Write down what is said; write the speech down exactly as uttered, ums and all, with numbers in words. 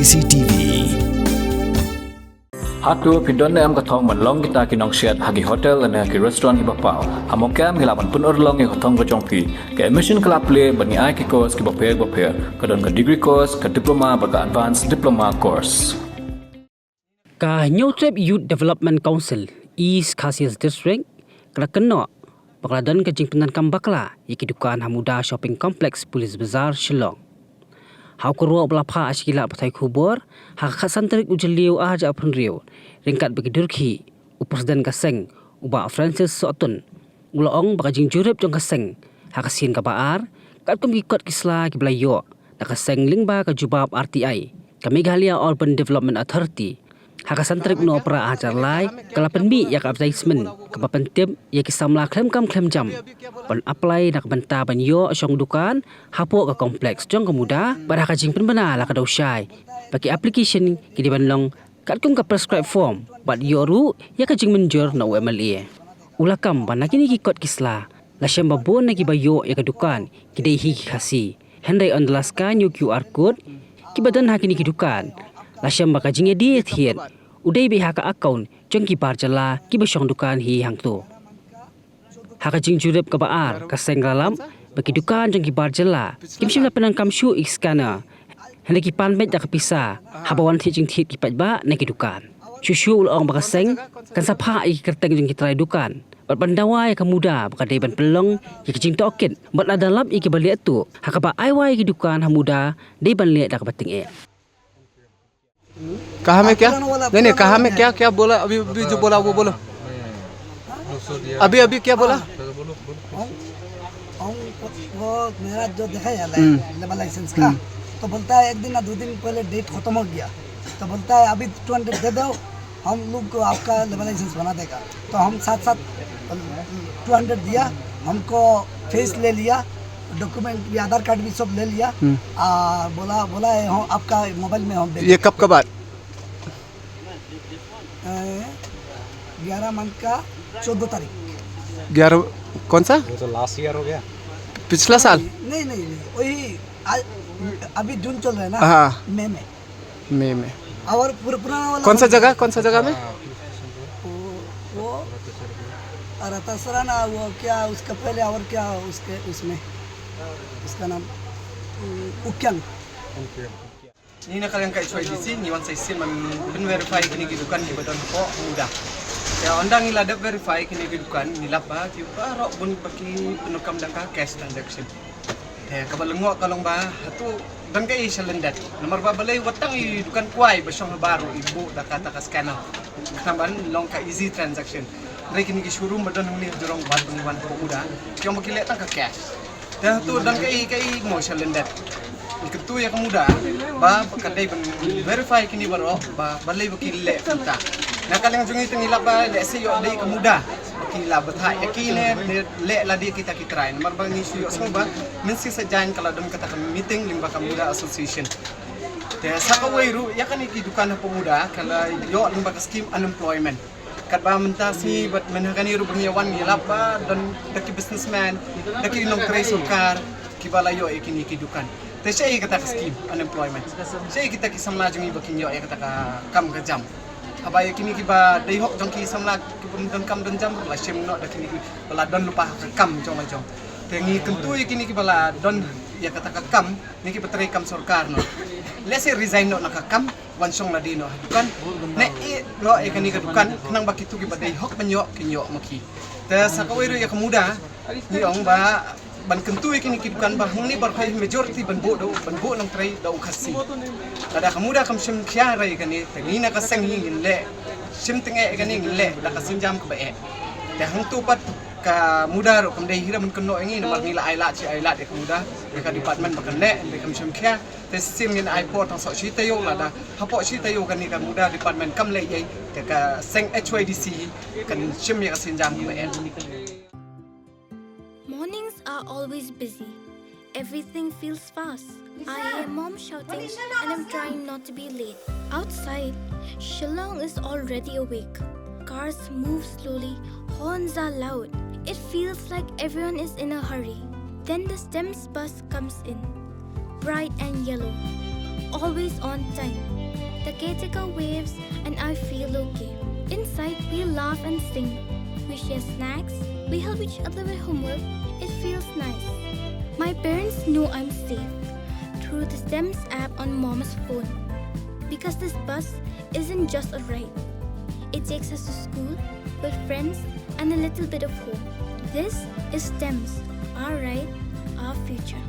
C T V. Hato phi don ne em ka thong ban long kita ki nongsiat ha ki hotel ne ki restaurant kiba paw? Ha Mawkyrwat ngi lah ban pynurlong ïa ka thong ka jong phi. Ka admission ka la plie bad ngi ai ki course kiba pher ba pher. Ka don ka degree course, ka diploma bad ka advanced diploma course. Ka Hynñiewtrep Youth Development Council East Khasi Hills District ka la kynnoh ba ka la don ka jingpyndonkam bakla ïa ki dukan ha Muda Shopping Complex, Police Bazar, Shillong. Ha u kyrwoh ba la phah sha ki lad pathai khubor ha ka khatsan tarik u Jylliew ar hajar arphew hynriew, ryngkat bad ki durkhih, u President ka seng, u Bah Francis Sohtun, u la ong ba ka jingjurip jong ka seng ha ka sien kaba ar, katkum ki kot ki sla kiba la ïoh na ka seng lyngba ka jubab R T I, ka Meghalaya Urban Development Authority, ha ka san tarik Nohprah ar hajar lai, ka la pynmih ïa ka advertisement kaba pyntip ïa ki samla khlem kam khlem jam ban apply na ka bynta ban ïoh shong dukan hapoh ka complex jong ka Muda, bad ha ka jingpynbna la ka daw shai ba ki application ki dei ban long katkum ka prescribed form bad ïoh ruh ïa ka jingmynjur na u M L A. U la kam ba na kine ki kot ki sla la shem ba bun na kiba ïoh ïa ka dukan ki dei hi ki Khasi. Hynrei ynda la scan ïa u Q R code kiba don ha kine ki dukan, la shem ba ka jingïadie thied u dei beit ha ka account jong ki bar jylla kiba shong dukan hi hangto. Ha ka jingjurip kaba ar, ka seng ka la lap ba ki dukan jong ki bar jylla kim shym la pyndonkam shuh ïa ki scanner, hynrei ki pan beit da ka pisa haba wan thied jingthied ki paidbah na ki dukan. Shuh shuh u la ong ba ka seng kan sa phah ïa ki kyrteng jong ki trai dukan bad ban dawa ïa ka Muda ba ka dei ban pynlong ïa ki jingtohkit bad lada lap ïa kiba leh tuh, ha kaba ai wai ïa ki dukan ha Muda dei ban leh da kaba tyngeh. कहाँ में क्या? नहीं, नहीं, कहाँ में क्या, क्या बोला? अभी, अभी जो बोला, वो बोलो। अभी, अभी क्या बोला? हम, हम, वो मेरा जो देखा है, हम्म। लेबर लाइसेंस का, हम्म। तो बोलता है, "एक दिन ना दो दिन पहले डेट खत्म हो गया।" तो बोलता है, "अभी टू हंड्रेड दे दो, हम लोग को आपका लेबर लाइसेंस बना देगा।" तो हम साथ साथ टू हंड्रेड दिया, हमको फेस ले लिया, डॉक्यूमेंट भी, आधार कार्ड भी सब ले लिया। हम्म। आ, बोला, बोला है, "हम आपका मोबाइल में हम दे ये देंगे।" कब का बात? ए, ग्यारह मंथ का चौदह तारीख। ग्यारह, कौन सा? वो तो लास्ट ईयर हो गया। पिछला साल? नहीं, नहीं, नहीं, वही आज, अभी जून चल रहा है ना, हाँ। मई में। मई में। और पुर-, पुराना वाला कौन सा जगह, कौन सा जगह में? वो, वो रतासरा ना, वो क्या उसका पहले और क्या उसके, उसमें, उसका नाम, उम, उक्यांग। Ngi na ka liang ka H Y D C ngi wan sa shisien ban pyn verify kine ki dukan kiba don hapoh Muda. Te ynda ngi la dep verify kine ki dukan ngi lap ba ki baroh bun ba ki pyndonkam da ka cash transaction. Te kaba lyngngoh ka long ba hato don kaei sha lyndet. Namar ba balei wat tang i dukan kwai ba shong ha bar ruh i buh da kata ka scanner. Khnang ban long ka easy transaction. Hynrei kine ki showroom ba don hangne ha jrong wat ba ngi wan hapoh Muda ki ong ba ki leh tang ka cash. Te hato don kaei kaei mo sha lyndet. Ngi kyntu ïa ka Muda ba, ba ka dei ban verify kine baroh ba balei ba ki leh kumta. Na ka liang jong ngi te ngi lap ba lehse ïoh dei ka Muda ba ki la bthah ïa ki ne, ne leh lade kita ki trai. Namar ba ngi shu ïohsngew ba mynshisha jaiñ ka la don kata ka meeting lyngba ka Muda Association. Te sa kawei ruh ïa kane ki dukan hapoh Muda ka la ïoh lyngba ka scheme unemployment. Katba mynta sngi bad mynta kane ruh ba ngi ïa wan ngi lap ba don da ki businessman, da ki nongtrei sorkar kiba la ïoh ïa kine ki dukan. Te shaei kata ka scheme unemployment? Shaei kita ki samla jong ngi ba kin ïoh ïa kata ka kam ka jam? Haba ïa kine kiba dei hok jong ki samla kiba ym don kam don jam la shim noh da kine kiba la don lypa ha ka kam jong la jong. Te ngi kyntu ïa kine kiba la don ïa kata ka kam, ne kiba trei kam sorkar noh. Lehse resign noh na ka kam, wan shong lade noh ha dukan. Ne ïeh noh ïa kane ka dukan khnang ba kito kiba dei hok ban ïoh kin ïoh ma ki. Te sa kawei ruh ïa ka Muda ngi ong ba ban kyntu ïa kine ki dukan ba hangne baroh hi majority ban buh da u, ban buh nongtrei da u Khasi. Lada ka Muda kam shim khia ïa kane te ngi na ka seng hi ngin leh shim tyngeh ïa kane, ngin leh da ka sienjam kaba eh. Te hangto pat ka Muda ruh kam dei hi ruh ban kynnoh ïa ngi namar ngi la ai lad shi ai lad ïa ka Muda, ïa ka department ba kan leh, hynrei kam shim khia. Te shisien ngin ai por tang soh shi taïew, lada hapoh shi taïew kane ka Muda department kam leh ei ei, te ka seng H Y D C kan shim ïa ka sienjam kaba eh. Mornings are always busy. Everything feels fast. I hear mom shouting and I'm trying not to be late. Outside, Shillong is already awake. Cars move slowly, horns are loud. It feels like everyone is in a hurry. Then the STEMS bus comes in, bright and yellow. always on time. The caretaker waves and I feel okay. Inside, we laugh and sing. We share snacks. We help each other with homework. It feels nice. My parents know I'm safe through the STEMS app on mom's phone. Because this bus isn't just a ride. It takes us to school, with friends, and a little bit of home. This is STEMS, our ride, our future.